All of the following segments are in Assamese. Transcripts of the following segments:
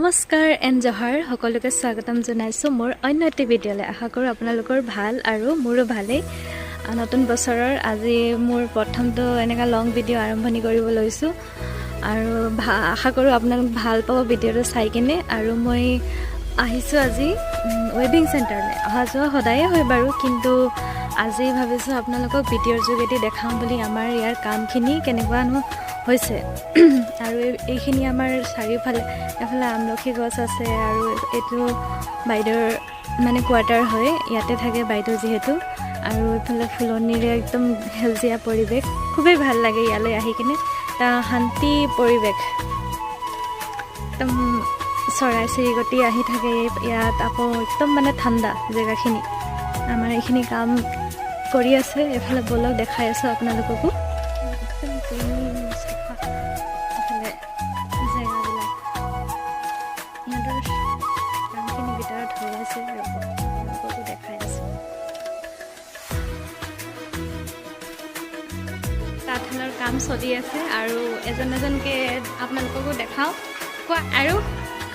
নমস্কাৰ এণ্ড জহাৰ, সকলোকে স্বাগতম জনাইছোঁ মোৰ অন্য এটি ভিডিঅ'লৈ। আশা কৰোঁ আপোনালোকৰ ভাল আৰু মোৰো ভালেই। নতুন বছৰৰ আজি মোৰ প্ৰথমটো এনেকুৱা লং ভিডিঅ' আৰম্ভণি কৰিব লৈছোঁ আৰু আশা কৰোঁ আপোনালোক ভাল পাব ভিডিঅ'টো চাই কিনে। আৰু মই আহিছোঁ আজি ৱেভিং চেণ্টাৰলৈ। অহা যোৱা সদায়ে হয় বাৰু, কিন্তু আজি ভাবিছোঁ আপোনালোকক ভিডিঅ'ৰ যোগেদি দেখাম বুলি আমাৰ ইয়াৰ কামখিনি কেনেকুৱানো হৈছে। আৰু এইখিনি আমাৰ চাৰিওফালে, এফালে আমলখি গছ আছে আৰু এইটো বাইদেউৰ মানে কোৱাৰ্টাৰ হয়, ইয়াতে থাকে বাইদেউ যিহেতু। আৰু এইফালে ফুলনিৰে একদম সেউজীয়া পৰিৱেশ, খুবেই ভাল লাগে ইয়ালৈ আহি কিনে। এটা শান্তি পৰিৱেশ, একদম চৰাই চিৰিকটি আহি থাকে ইয়াত। আকৌ একদম মানে ঠাণ্ডা জেগাখিনি। আমাৰ এইখিনি কাম কৰি আছে এইফালে। ব'লক, দেখাই আছোঁ আপোনালোককো। একদম ক্লিন, চাফা এইফালে জেগাবিলাক। ইহঁতৰ কামখিনি ভিতৰত হৈ আছে, ৰ'ব, আপোনালোককো দেখাই আছোঁ। তাঁতশালৰ কাম চলি আছে আৰু এজন এজনকৈ আপোনালোককো দেখাওঁ। কোৱা আৰু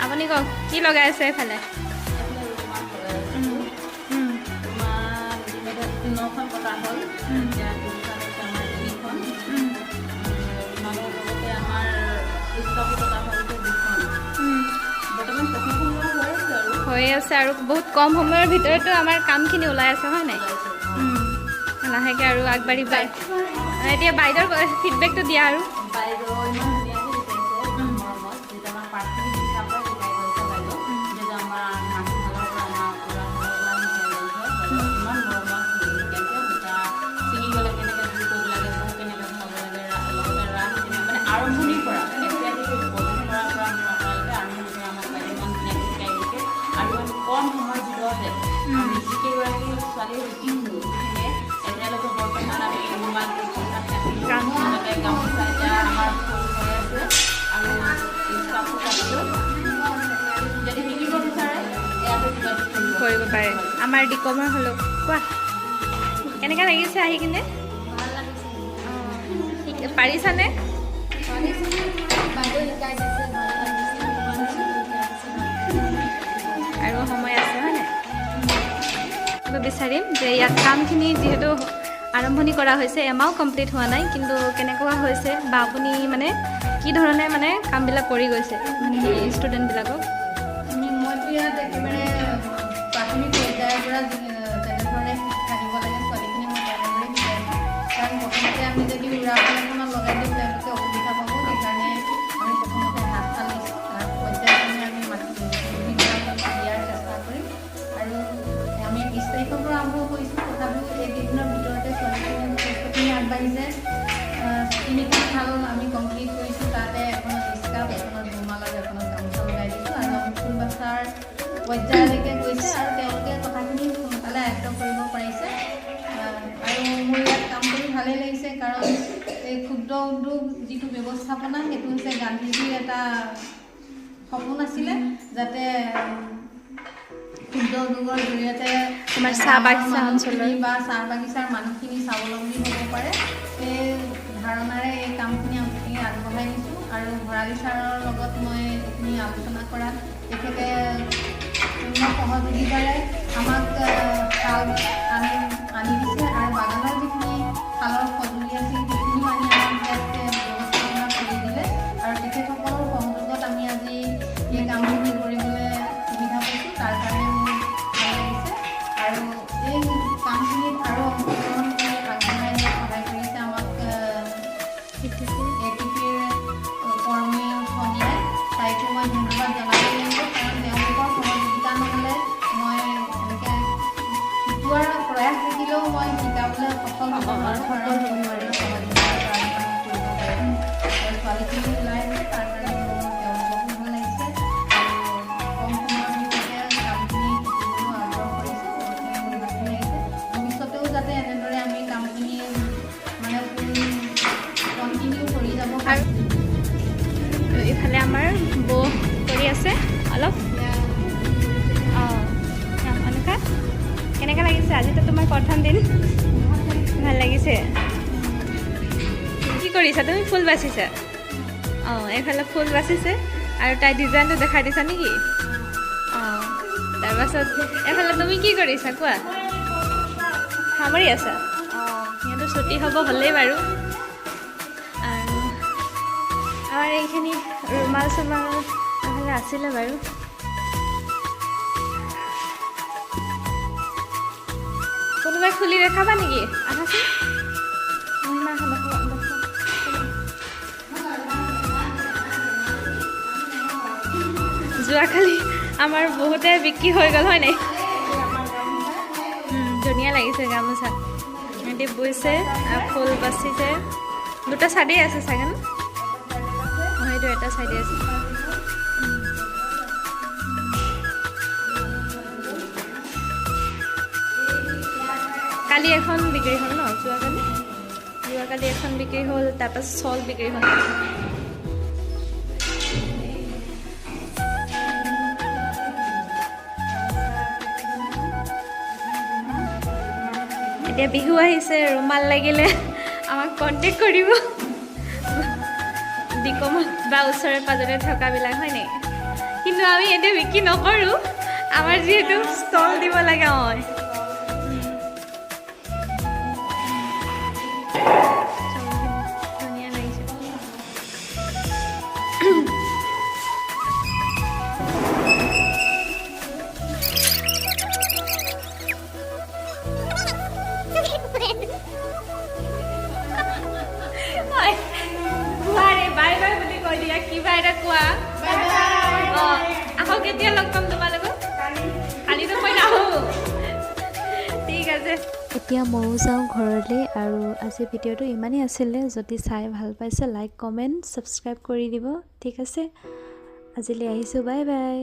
আপুনি কওক, কি লগাই আছে এইফালে? তোমাৰ ইতিমধ্যে নখন কটা হ'ল। এতিয়া তিনিখন হৈছে আমাৰ, তিনিখন ৰুমালৰ লগতে আমাৰ স্কাৰ্ফো কটা হ'ল যে দুখন। বৰ্তমান প্ৰথমখন লোৱা হৈ আছে আৰু। হৈ আছে আৰু বহুত কম সময়ৰ ভিতৰতো আমাৰ কামখিনি ওলাই আছে, হয় নাই? লাহেকৈ আৰু আগবাঢ়িবা। এতিয়া বাইদেউৰ ফিডবেকটো দিয়া আৰু। বাইদেউ ইমান ধুনীয়াকৈ শিকাইছে, ইমান মৰমত। যিহেতু আমাৰ প্ৰাথমিক শিক্ষাৰ পৰা শিকাই গৈছে বাইদেউ, যিহেতু আমাৰ মাটিশালৰ পৰা, আমাৰ উৰাশালৰ পৰা শিকাই গৈছে বাইদেউ। ইমান মৰমত শিকাইছে, সূতা ছিঙি গ'লে কেনেকৈ দূৰ কৰিব লাগে, বৌ কেনেকৈ ভৰাব লাগে, লগতে ৰাহি কেনেকৈ, মানে আৰম্ভণিৰ পৰা এক্সেক্টলি বজোন কৰাৰ পৰা মোৰ আঁতৰালৈকে আৰম্ভণিৰ পৰা আমাক বাইদেউ ইমান ধুনীয়াকৈ শিকাই গৈছে। আৰু ইমান কম সময়ৰ ভিতৰতে আমি যিকেইগৰাকী ছোৱালী শিকিছোঁ, সেইখিনিয়ে এতিয়ালৈকে বৰ্তমান আমি ৰুমাল কেইখনমান কাটিলোঁ, লগতে গামোচা এতিয়া আমাৰ ফুল হৈ আছে আৰু স্কাৰ্ফো কাটিলোঁ। যদি শিকিব বিচাৰে, ইয়াতে যোগাযোগ কৰিব। কৰিব পাৰে। আমাৰ ডিকমৰ হ'লেও। কোৱা, কেনেকুৱা লাগিছে আহি কিনে? ভাল লাগিছে। অঁ, পাৰিছানে? পাৰিছোঁ, বাইদেউ শিকাই দিছে, ভাল লাগিছে। শিকাই দিছে। আৰু সময় আছে, হয় নাই? ক'ব বিচাৰিম যে ইয়াত কামখিনি যিহেতু আৰম্ভণি কৰা হৈছে, এমাহো কমপ্লিট হোৱা নাই, কিন্তু কেনেকুৱা হৈছে বা আপুনি মানে কি ধৰণে মানে কামবিলাক কৰি গৈছে মানে ষ্টুডেণ্টবিলাকক? মইতো ইয়াত একেবাৰে প্ৰাথমিক পৰ্যায়ৰ পৰা যেনেধৰণে শিক্ষা দিব লাগে ছোৱালীখিনি, মই তেনেদৰে শিকাইছোঁ। কাৰণ প্ৰথমতে আমি যদি উৰাশাল এখনত লগাই দিওঁ, তেওঁলোকে অসুবিধা পাব। সেইকাৰণে আমি প্ৰথমতে হাতশাল দিছোঁ। তাৰ পৰ্যায়ক্ৰমে আমি মাটি দিয়াৰ চেষ্টা কৰিম। আৰু আমি 20 তাৰিখৰ পৰা আৰম্ভ কৰিছোঁ, তথাপিও এইকেইদিনৰ ভিতৰতে ছোৱালীখিনি যথেষ্টখিনি আগবাঢ়িছে। তিনিখন শাল আমি কমপ্লিট কৰিছোঁ। তাতে এখনত স্কাৰ্ফ, এখনত ৰুমাল আৰু এখনত গামোচা লগাই দিছোঁ। আৰু আমি ফুল বাচাৰ পৰ্যায়লৈকে গৈছে আৰু তেওঁলোকে কথাখিনি সোনকালে আয়ত্ব কৰিব পাৰিছে। আৰু মোৰ ইয়াত কাম কৰি ভালেই লাগিছে, কাৰণ এই ক্ষুদ্ৰ উদ্যোগ যিটো ব্যৱস্থাপনা, সেইটো হৈছে গান্ধীজীৰ এটা সপোন আছিলে, যাতে ক্ষুদ্ৰ উদ্যোগৰ জৰিয়তে আমাৰ চাহ বাগিচা গাঁৱৰ অঞ্চলৰ মানুহখিনি বা চাহ বাগিচাৰ মানুহখিনি স্বাৱলম্বী হ'ব পাৰে, সেই ধাৰণাৰে এই কামখিনি আমি আগবঢ়াই নিছোঁ। আৰু ভৰালী ছাৰৰ লগত মই এইখিনি আলোচনা কৰাত তেখেতে পূৰ্ণ সহযোগিতাৰে আমাক শাল আনি আনি দিছে আৰু বাগানৰ যিখিনি শালৰ সঁজুলি আছিল, সেইখিনিও আনি আমাক ইয়াত ব্যৱস্থাপনা কৰি দিলে। আৰু তেখেতসকলৰ সহযোগত আমি আজি এই কামখিনি কৰিবলৈ সুবিধা পাইছোঁ, তাৰ কাৰণে মোৰ ভাল লাগিছে। আৰু এই কামখিনিত আৰু অংশগ্ৰহণ কৰি আগবঢ়াই নিয়াত সহায় কৰিছে আমাক এটিপিৰ কৰ্মী সনিয়াই। তাইকো মই ধন্যবাদ জনাব লাগিব, কাৰণ তেওঁলোকৰ সহযোগিতা নহ'লে মই এনেকৈ শিকোৱাৰ প্ৰয়াস থাকিলেও মই শিকাবলৈ সফল হ'ব নোৱাৰোঁ। সফল হ'ব নোৱাৰে। সহযোগিতাৰ কাৰণে আমি কৰিব পাৰিম আৰু ছোৱালীখিনিও ওলাই আহিছে, তাৰ কাৰণে মোৰ তেওঁলোককো ভাল লাগিছে। আৰু কম সময়ৰ ভিতৰতে কামখিনি শিকিবলৈও আগ্ৰহ কৰিছে, গতিকে মোৰ ভালেই লাগিছে। ভৱিষ্যতেও যাতে এনেদৰে আমি কামখিনি মানে কণ্টিনিউ কৰি যাব পাৰোঁ। আৰু ইফালে আমাৰ বৌ কৰি আছে অলপ। অঁ, অনুষা, কেনেকুৱা লাগিছে? আজিতো তোমাৰ প্ৰথম দিন, ভাল লাগিছে? কি কৰিছা তুমি? ফুল বাচিছা? অঁ, এইফালে ফুল বাচিছে। আৰু তাই ডিজাইনটো দেখাই দিছা নেকি? অঁ, তাৰপাছত এইফালে তুমি কি কৰিছা কোৱা? সামৰি আছা? অঁ, সিহঁতৰ ছুটি হ'ব হ'লেই বাৰু। আৰু আমাৰ এইখিনি ৰুমাল চুমাল এইফালে আছিলে বাৰু। কোনোবাই খুলি দেখাবা নেকি? আহাচোন মহিমা, আহা, দেখুওৱা, দেখুওৱা। যোৱাকালি আমাৰ বহুতে বিক্ৰী হৈ গ'ল, হয় নাই? ধুনীয়া লাগিছে গামোচা। সিহঁতি বৈছে আৰু ফুল বাচিছে। দুটা চাইডেই আছে চাগে ন? অঁ, সেইটো এটা চাইডে আছে। কালি এখন বিক্ৰী হ'ল ন? যোৱাকালি এখন বিক্ৰী হ'ল, তাৰপাছত শ্বল বিক্ৰী হ'ল। এতিয়া বিহু আহিছে, ৰুমাল লাগিলে আমাক কণ্টেক্ট কৰিব, ডিকমত বা ওচৰে পাজৰে থকাবিলাক, হয় নাই? কিন্তু আমি এতিয়া বিক্ৰী নকৰোঁ, আমাৰ যিহেতু ষ্টল দিব লাগে। হয়, ধুনীয়া লাগিছে। হয়, কোৱা ৰে, বাই বাই বুলি কৈ দিয়া, কিবা এটা কোৱা। অঁ, আকৌ কেতিয়া লগ পাম তোমালোকক? কালিতো মই নাহোঁ। ঠিক আছে। এতিয়া ময়ো যাওঁ ঘৰলৈ আৰু আজিৰ ভিডিঅ'টো ইমানেই আছিলে। যদি চাই ভাল পাইছে, লাইক, কমেণ্ট, ছাবস্ক্ৰাইব কৰি দিব। ঠিক আছে, আজিলৈ আহিছোঁ, বাই বাই।